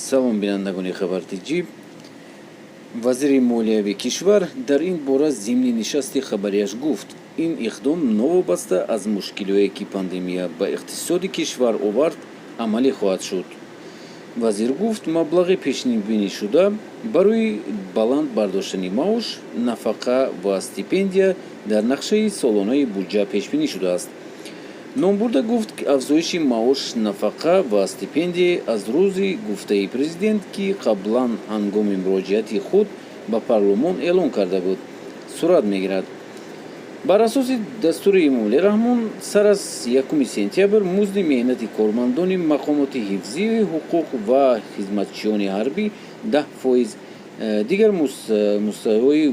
Салом, бинандагони Хабар ТҷИ. Вазири молиявии кишвар дар ин бора зимни нишасти хабарияш гуфт, ин иқдом новобаста аз мушкилиҳое, ки пандемия ба иқтисоди кишвар овард, амалӣ хоҳад шуд. Вазир гуфт, маблағи пешбинишуда барои баланд бардоштани маош, нафақа ва стипендия дар нақшаи солонаи буҷа пешбинӣ шудааст. Номбурда гуфт, афзоиши маош, нафақа ва стипендия аз рӯзи гуфтаи президент, ки қаблан ҳангоми муроҷиати худ ба парлумон эълон карда буд, сурат мегирад. Бар асоси дастури Эмомалӣ Раҳмон, сар аз 1 сентябр музди меҳнати кормандони мақомоти ҳифзи ҳуқуқ ва хизматчиёни ҳарбӣ 10%, дигар муассисаҳои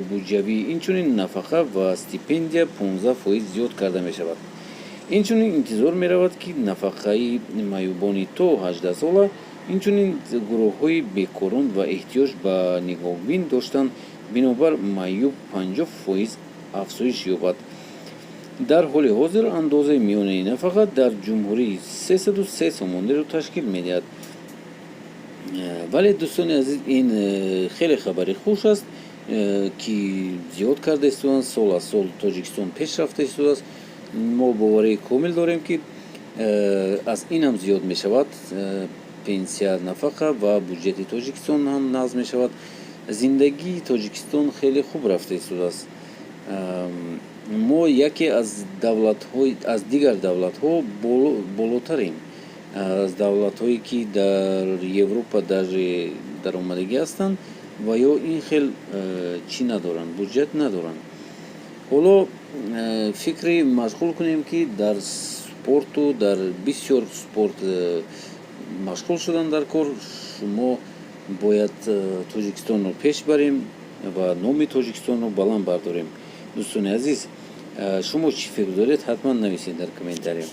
буҷавӣ, инчунин нафақа ва стипендия 15% зиёд карда мешавад. Инчунин интизор меравад, ки нафақаи маъюбони то 18сола, инчунин гурӯҳҳои бекорон ва эҳтиёҷ ба нигоҳбин доштан бинобар маъюб 50% афзоиш ёбад. Дар ҳоли ҳозир андозаи миёнаи нафақа дар ҷумҳурӣ 303 сомониро ташкил медиҳад. Вале, дӯстони азиз, ин хеле хабари хуш аст, ки зиёд карда истоданд. Сол аз сол Тоҷикистон пеш рафта истодааст. Мо боварии комил дорем, ки аз инам зиёд мешавад пенсия, нафақа ва буҷети Тоҷикистон ҳам нағз мешавад. Зиндагии Тоҷикистон хеле хуб рафта истодааст. Мо яке аз давлатҳои аз дигар давлатҳо болотарем, аз давлатҳое, ки дар Европа даже даромадагӣ ҳастанд ва ё ин хел чӣ надоранд, буҷет надоранд. Ҳоло фикри машғул кунем, ки дар спорту дар бисёр спорт машғул шудан дар кор. Шумо бояд Тоҷикистонро пеш барем ва номи Тоҷикистонро баланд бардорем. Дӯстони азиз, шумо чӣ фикр доред, ҳатман нависед дар комментария.